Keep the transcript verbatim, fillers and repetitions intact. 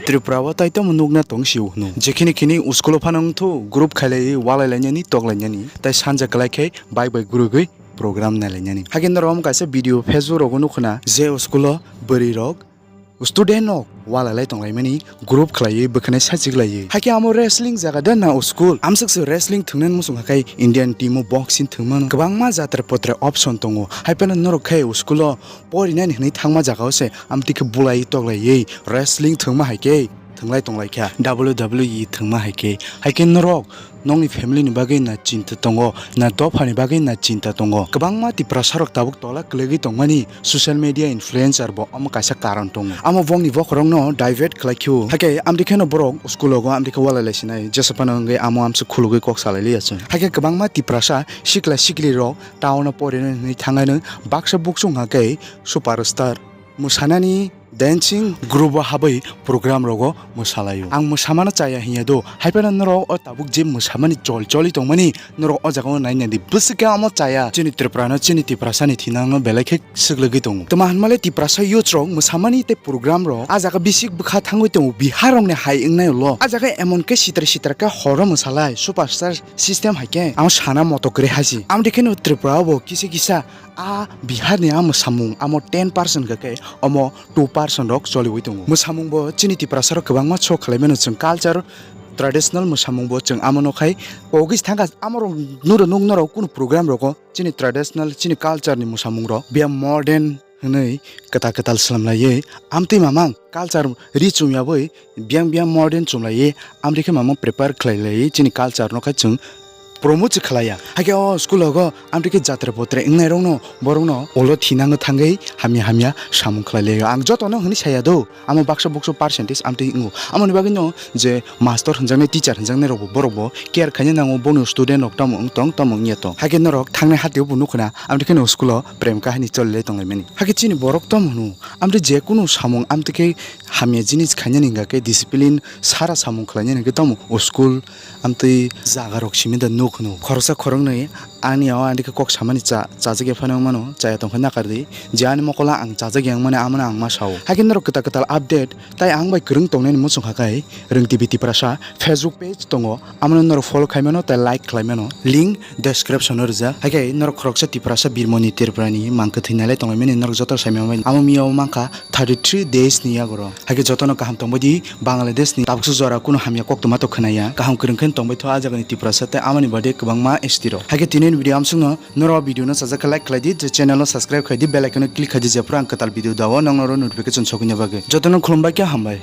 Tripura o tai tamo nukna tong si hwnwi. Jekhini khini school o phano wngthu group khailaiwi walai lainani, tok lainani. Tai sanja kwlai khe bai bai gurugwi program nai lainani. Hakhe norok kaisa video Facebook rogo nukhuna je school o bwrwi rok student rok walai lai tong laimani group khlaiwi bwkhanai sachik laiwi. Hakhe amo wrestling jaga da na school. Amsuk se wrestling thwngna muchung hakai Indian team o boxing thwngmano. Kwbangma jatra potra option tongo. Hai phano norok khe school o porinani hwnwi thangma jagao se amtwi khe bulai toklaiwi wrestling thwngma hai khe thwnglai tonglai kha, W W E thwngma hai khe. Hai khe norok nokni family ni bagwi na chinta tongo, na dopha ni bagwi na chinta tongo. Kwbangma Tiprasa rok tabuk tola kwlwgwi tongmani social media influencer bo omo kaisa karon tongo. Amo bongni bokhorokno divert khlai khio. Hai khe amtwi kheno borok school rogo amtwi khe walai lai sinai, jesa phano wngwi amo amsuk khulugwi kok salai liya chwng. Hai khe kwbangma Tiprasa sikla sikli rok town o porinani hwnwi thangnai baksa buksung hakhe superstar mwsanani dancing group o habwi program rogo mwsalaio. Ang mwsamano chaya hinya do, hai phano norok o tabuk je mwsamani chol choli tongmani norok o jaga o naina di. Bwswk khe amo chaya chini Tripura no chini Tiprasa ni thinang no belai khe swklwgwi tongo. Tma hwnmale Tiprasa youth rok mwsamani tei program rok a jaga bisik bwkha thangwi tongo Bihar rok ni hai wngnai ulo. A jaga emon khe sitra sitra khe horo mwsalai superstar system hai khe ang sana moto kwrwi hai si. Amtwi kheno Tripura o bo kisa kisa a Bihar ni a mwsamung amo ten percent khe khe omo two percent rok choliwi tongo. Mwsamung bo chini Tiprasa rok kwbangma show khlai mano chwng culture traditional mwsamung bo chwng amo no khai kogwi thangkha amo rok nuro nuk norok kunu program rogo chini traditional chini culture ni mwsamung rok biya modern hwnwi kwtal kwtal swlamlaiwi amtwi mamang culture ri chumyabwi biyang biyang modern chumlaiwi amtwi khe mamang prepare khlailaiwi chini culture no khai chwng promote se khlaiya. Hakhe o school rogo amtwi khe jatra potra wngnai rokno borokno ulo thinango thangwi hamya hamya samung khlailaio. Ang jotono hwnwi saya do, amo baksa buksa percentage amtwi wngo. Amoni bagwino je master hwnjaknai, teacher hwnjaknai rokbo borokbo care khaina nango, bono student rok tamo wng tong, tamo wngya tong. Hakhe norok thangnai hatio bo nukhuna amtwi kheno school o prem kahini cholilai tonglaimani. Hakhe chini borok tamo hwno, amtwi je kunu samung amtwi khe hamya jinis khainani hwnkha khe discipline sara samung khlainani hwnkhe tamo o school amtwi jaga rok simi da nuk hwno. Khoroksa khoroknwi ani o ani khe kok samani cha, chajak ya phano wngmano, chaya tongkha nakar di. Je ani mokol o ang chajak ya wngmani amo no ang ma sao. Hakhe norok kwtal kwtal update tai ang bai kwrwng tongnani muchung kha khe Rwng T V Tiprasa Facebook page tongo, amo no norok follow khai mano tei like khlai mano. Link description o rijak. Hakhe norok khoroksa Tiprasa Birmoni Tripura ni mang kwthwi nailai tonglaimani norok joto sai mano. Amo miya o mankha thirty three days ni yago ro. Hakhe jotono kaham tongbai di, Bangladesh ni tabuksa jora kunu hamya koktwma to khwnaya. Kaham kwrwng khe tongbai tho a jaga ni Tiprasa tei amoni bade kwbangma S T rok. Hakhe tini ni video amsuk no norok video no sajak khe like khlai di, je channel no subscribe khai di, bell icon no click khai di, jephru ang kwtal video dao nokno ro notification sokina bagwi. Jotono khulumbai khe hambai.